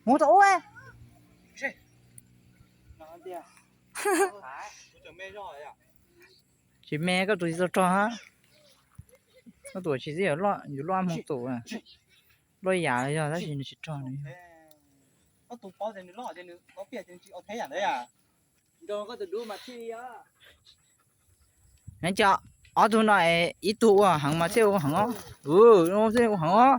Muab tau ua. Tsis me koj tus tsis tau rog hab. Koj tus tsis txib yuav luaj ab moog tus. Luaj yam yog tab sis nws tsis rog nws. Neb cov ob tug no ib tug ua heev mas thiaj ua heev os. Thiaj ua heev os.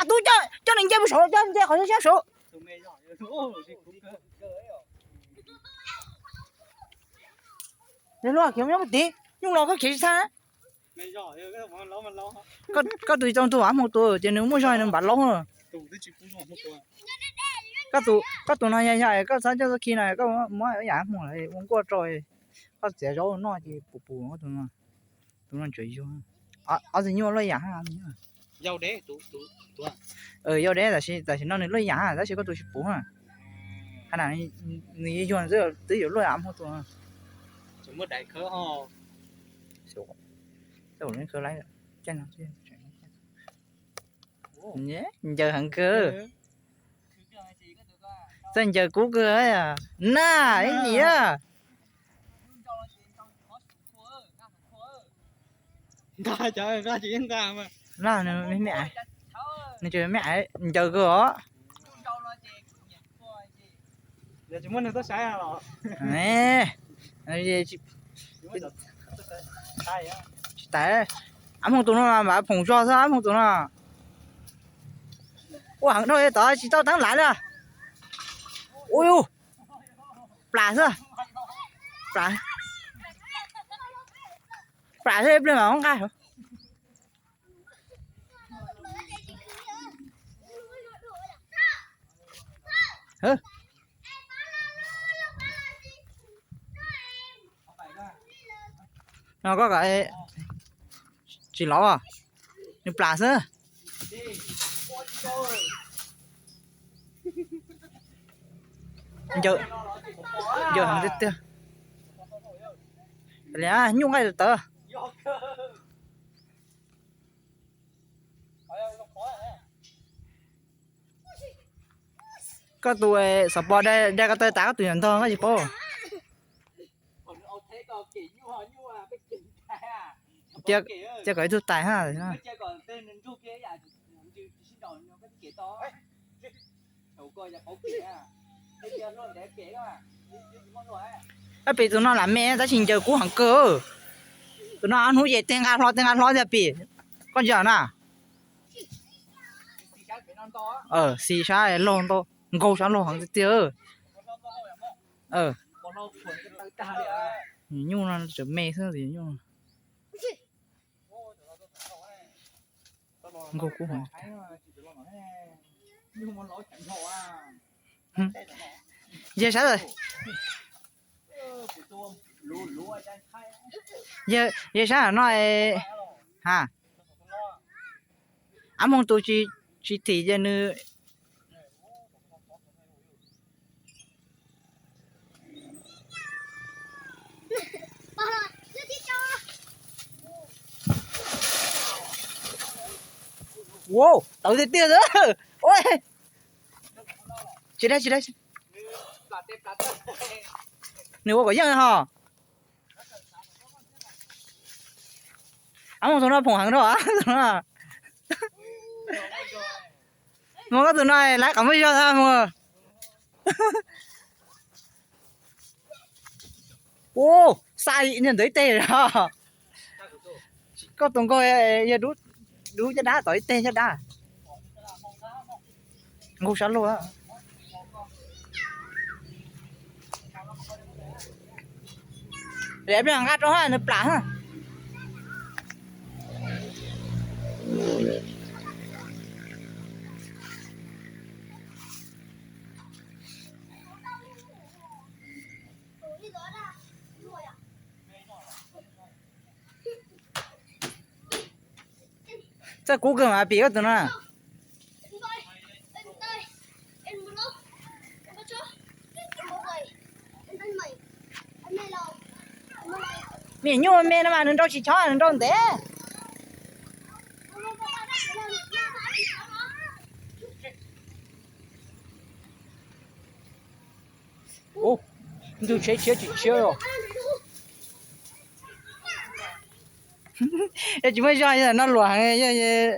Tub coj nws nce mus saud, coj nws nce qhov sab saud. Luaj khiav nyob mus tid, nyuj los koj khiav tsis txhaj. Koj tus tsis tau tus ab moog tus ces nws muaj zog nws npav laub. Koj tus no yog yog koj txhob coj txoj khi no koj muab yam ab moog ua nkuaj rau, koj txiav zaub noj ces pum pum tus no. Tus no tseem yug. Ob tug nyuj luaj yam hab. Yau deb, tam sim no nws luaj yam hab tab sis koj tus tsis puv. Qhov na nws yuag twb yuav luaj ab moog tus. Ncaws heev kawg. Txawj ncaws kub kawg na, ib ntsis na. Nws tseem me ncaws kawg os. Tsis tas, ab moog tus no mas phoom zog xwb ab moog tus no. Ua heev dhau tod tsis tau teeb lav li. Ua yus plam xwb, plam xwb ib pliag mas muab nqaj. No koj kom tsis lov, nws plam xwb. Ncaws heev tiag tiag. Nyuj nqaij tawv. Koj tus xov pos dai ko taw tas koj tus yam ntog koj tsis paub. Cia kom ib tug tais hab. Ab pim tus no lam me tab sis ncaws kub heev kawg. Tus no ob hnub ces tej nqa hlo tej nqa hlo tiag pim. Koj ntsia na. Xis sab laug ntau, nkaug sab laug heev tiag tiag. Nyuj no tseem me xwb nyuj. Nkaug kub heev. Yawg sab, yawg sab no ha. Ab moog tus tsis thim ces nws Wow, tawv tiag tiag. Tsis dab tsis dab. Nws ua kom yeej ho. Ab moog tus no phoom heev rau. Moog koj tus no laiv qhov muaj zog tag moog. Ua, xa niag ntawd ib teg. Koj tus nkaug yog dub caj dab tod ib teg caj dab. Nkaug sab laug. Lam pliag nqa rau ha nws plam ha. Txawj kub kawg mas pim koj tus no. Me nyuj me no mas nws nrau tsis chob nws nrau ntev. Ub, ntug tshiab tshiab tsis tshiab os. Yog tsis muaj zog no luam heev.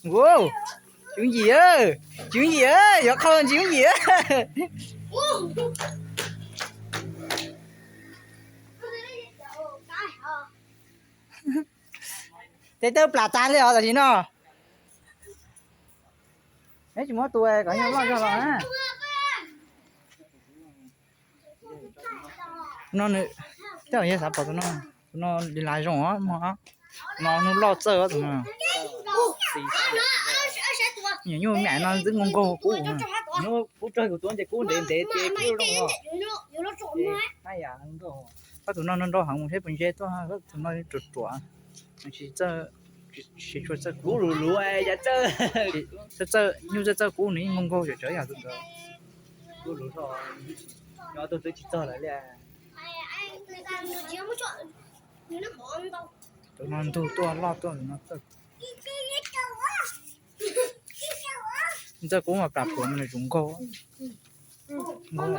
Ua, tsis yooj yim, tsis yooj yim, yuav qhau tsis yooj yim. Tes tawb plam tag li os tam sim no. Neb tsis muab tua kom nyuj loj zog los na. No nws, tej zaum yog xav pom tus no, tus no li laj zoo os, no hnub loj txawj tus no. Nyuam nyuj me no ntxwb nkaug nkaug kub. Kub tsawg kuv tua ces kub ntev ntev ces kub zoo os. Koj tus no nrau nrau heev mus seb puas ntse tuaj, tus no ruam ruam. Siv txawj, siv txawj kub luv luv, txawj, nyuj txawj txawj kub nws yeej nkaug nkaug tsawv tsawv yam tus ntawd. Kub luv, nyob tus twb tsis txog lawm li. Tus no ntug tuaj loj tuaj no txawj. Txawj kub mas plam pluav mas nws tsuas nkaug. Nkaug,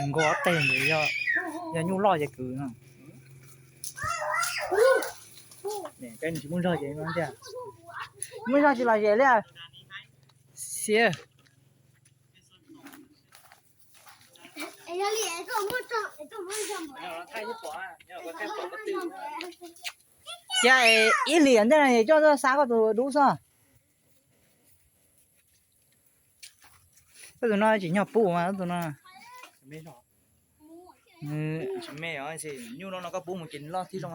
nkaug ob teg ntawd, yog nyuj loj ces kwv no. Tsis muaj zog ces no tiag. Muaj zog tsis los zem li. Xiab. Cia ib hlis ntej no coj tuaj xa koj tus dub xwb. Koj tus no tsim nyog pub mas tus no. Tsis me os, nyuj no no koj pub mus ces nws loj thiab zoo.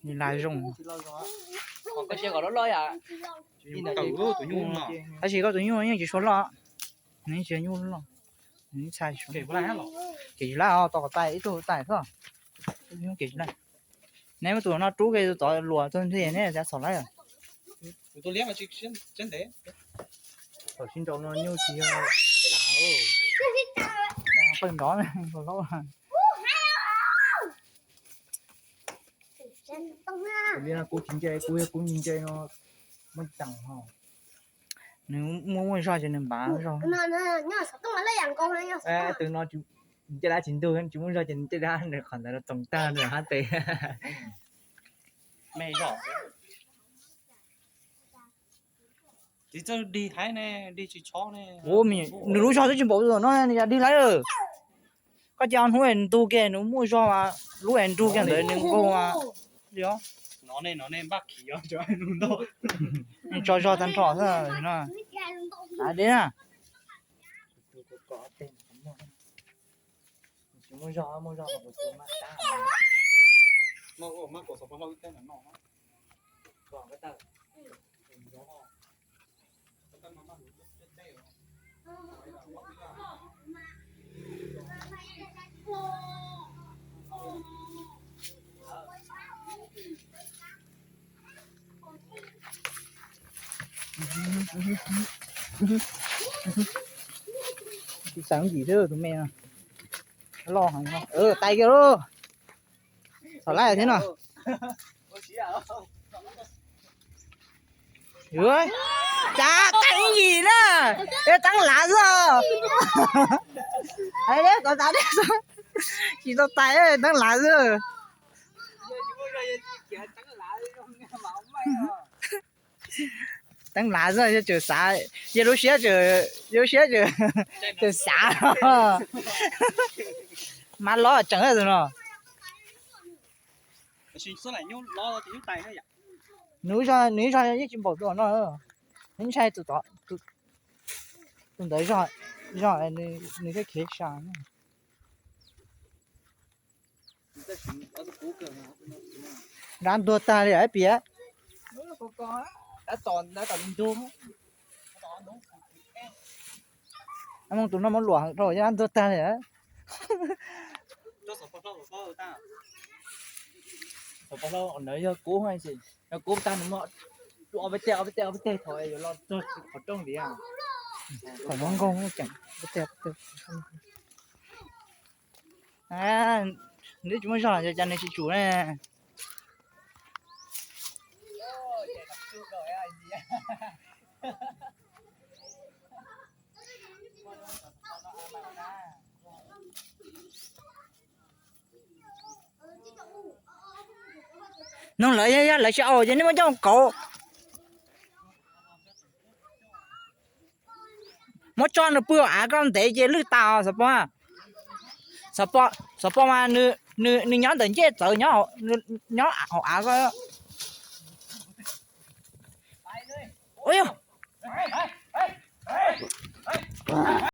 Nws laj zoo. Tab sis koj tus nyuj yeej tsis suav loj, nws tsis yog nyuj loj, nws txhaj. Ces tsis laj, tau kom tais ib tug tais xwb. Ces tsis laj. Neb muab tus no rub kiag tov luas txog ntiag neb xav txhom laib. Thaum sib nraus no nyuj tsis yog tas, pawg nrov hlob. Li no kuv tsis ntse, kuv yog kuv ntse no muaj ceem ho. Nws muaj muaj zog ces nws npav zog. Tus no ncej dab tsis ntug, tsis muaj zog ces ncej dab qhov ntawd txoos tag nws hab tes. Me zog. Txiv txawj dig haib ne, dig tsis tshob ne. Nws lub zog twb tsis npaum tus no nws yog dig laib. Koj cia hnub es ntug kiag nws muaj zog mas lub es ntug kiag ntawd nws nkaug mas. Tso zog tag nrho xwb no. Av deb na. Tsis muaj zog, muaj zog mas kuv tus maj tab. Tsis xav yim thiab tus me no. Loj heev. Tais kiag lauj. Txhom laib thiab no. Cas teeb yim na, teeb lav xwb. Tsis tau tais, teeb lav xwb. Teeb lav xwb, yog tseem xav, yog lub siab, lub siab tseem xav. Mab lob tseem tus no. Nws, nws ib zog yeej tsis npaum tus no. Nws ntshai tus tod, tus ntawd zog, nws thiaj khiav sai. Nrab ntuag tag li ib piam. Mus tus no muab luam heev dhau, ntug tag li. Ntawd yog kub, yog kub tag nws muaj ob peb teg, ob peb teg, ob peb teg thaum yuav los txog qhov rooj li. Qhov no nkaug tseem. Nws tsis muaj zog, cas nws tsis tsum ne. Noog lawv yog lawv tsis aus ces nej muab coj kauv. Muab tso nws pw hauv av koj ntev ces lwj tas os. Xov pos mas nws nyob ntawm ncej txawv, nyob hauv av koj.